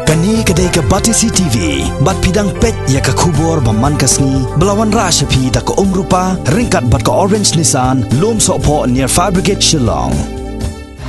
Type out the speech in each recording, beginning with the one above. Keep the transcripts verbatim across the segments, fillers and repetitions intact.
Kane ka dei ka Batesi T V, bad phi dang peit ïa ka khubor ba man ka sngi, ba la wanrah sha phi da ka Umrupa, ryngkat bad ka Orange Nissan, Lum Sohphoh near Fire Brigade Shillong.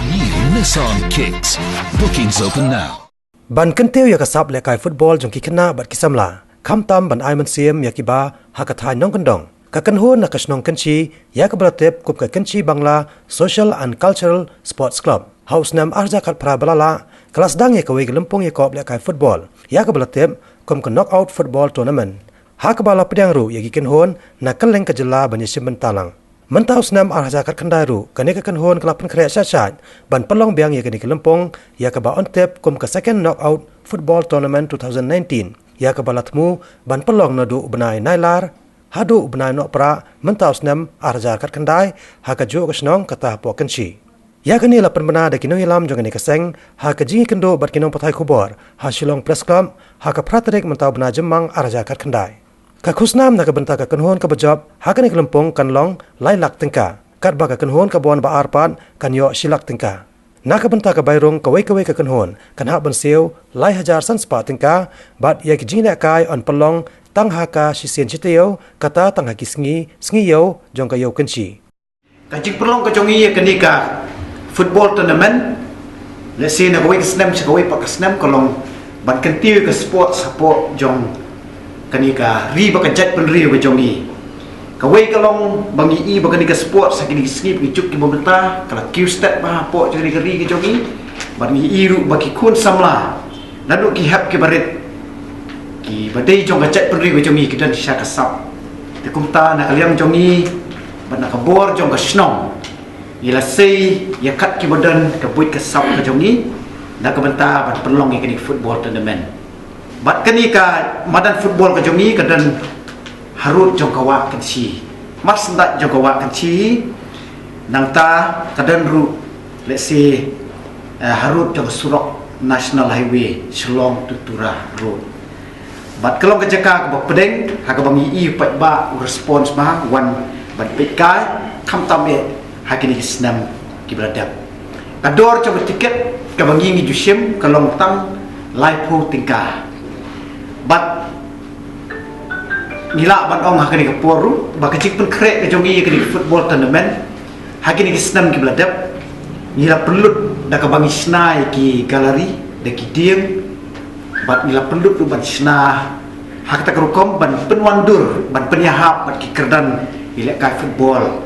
New Nissan Kicks. Bookings open now. Ban kyntiew ïa ka sap lehkai football jong ki khynnah bad ki samla, khamtam ban ai mynsiem ïa kiba ha ka thaiñ nongkyndong. Ka kynhun na ka shnong Kynshi, ïa kaba la tip kum ka Kynshi Bangla Social and Cultural Sports Club, ha u snem ar hajar khatphra ba la lah, ka la sdang ïa kawei ka lympung ïakop lehkai football, ïa kaba la tip kum ka Knockout Football Tournament, ha kaba la pdiang ruh ïa ki kynhun na kylleng ka jylla ban ïashim bynta lang. Mynta u snem ar hajar khatkhyndai ruh, kane ka kynhun ka la pynkhreh shait shait ban pynlong biang ïa kane ka lympung, ïa kaba yn tip kum ka Second Knockout Football Tournament two thousand nineteen, ïa kaba la thmu ban pynlong naduh u bnai Nailar haduh u bnai Nohprah mynta u snem ar hajar khatkhyndai, ha kajuh ka shnong kata hapoh Kynshi. Ïa kane la pynbna da ki nongïalam jong kane ka seng, ha ka jingïakynduh bad ki nongpathai khubor ha Shillong Press Club, ha ka phra tarik mynta u bnai Jymmang ar hajar khatkhyndai. Ka khusnam na ka bynta ka kynhun kaba jop ha kane ka lympung kan long lai lak tyngka, katba ka kynhun kaba wan ba ar pat kan ïoh shi lak tyngka. Na ka bynta ka bai rung kawei kawei ka kynhun kan hap ban siew lai hajar san spah tyngka, bad ïa ki jinglehkai yn pynlong tang ha ka shisien shitaïew, kata tang ha ki sngi, sngi ïew jong ka Ïew Kynshi. Ka jingpynlong ka jong ngi ïa kane ka football tournament, lehse na kawei ka snem sha kawei pat ka snem, ka long ban kyntiew ka sports hapoh jong kane ka ri bad ka jaitbynriew ka jong ngi. Kawei ka long ba ngi i ba kane ka sports ha kine ki sngi ba ngi juk kiba mynta ka la kiew stet bha hapoh jong kane ka ri ka jong ngi. Bad ngi i ruh ba ki khun samla naduh ki hep kiba rit, kiba dei jong ka jaitbynriew ka jong ngi, ki don sha ka sap. Te kumta na ka liang jong ngi bad na ka bor jong ka shnong, ngi la sei ïa kat kiba don ka buit ka sap ka jong ngi na ka bynta ban pynlong ïa kane ka football tournament. Bad kane ka madan football ka jong ngi ka don harud jong ka wah Kynshi. Mar shen dait jong ka wah Kynshi, nangta ka don ruh, lehse, eh, harud jong ka surok National Highway Shillong to Tura Road. Bad ka long ka jaka kaba pdeng ha kaba ngi i u paidbah u response bha, wan ban peit kai, khamtam eh ha kine ki snem kiba la dep. Ka dor jong ka tiket kaba ngi ngi ju shim ka long tang laiphew tyngka. Bad ngi lah ban ong ha kane ka por ruh ba ka jingpynkhreh ka jong ngi ïa kane ka football tournament ha kine ki snem kiba la dep, ngi la pynlut da kaba ngi shna ïa ki gallery da ki dieng, bad ngi la pynlut ruh ban shna ha kata ka rukom ban pynwandur, ban pynïahap bad ki kyrdan ïalehkai football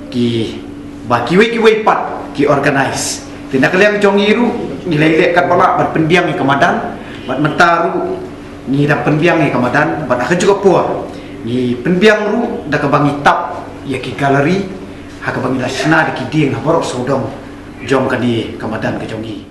kiba kiwei kiwei pat ki organise. Te na ka liang jong ngi ruh ngi la ïaleh katba lah ban pynbiang ïa ka madan, bad mynta ruh ngi dang pynbiang ïa ka madan, bad ha kajuh ka por ngi pynbiang ruh da kaba ngi tap ïa ki gallery ha kaba ngi la shna da ki dieng ha baroh sawdong jong kane ka madan ka jong ngi.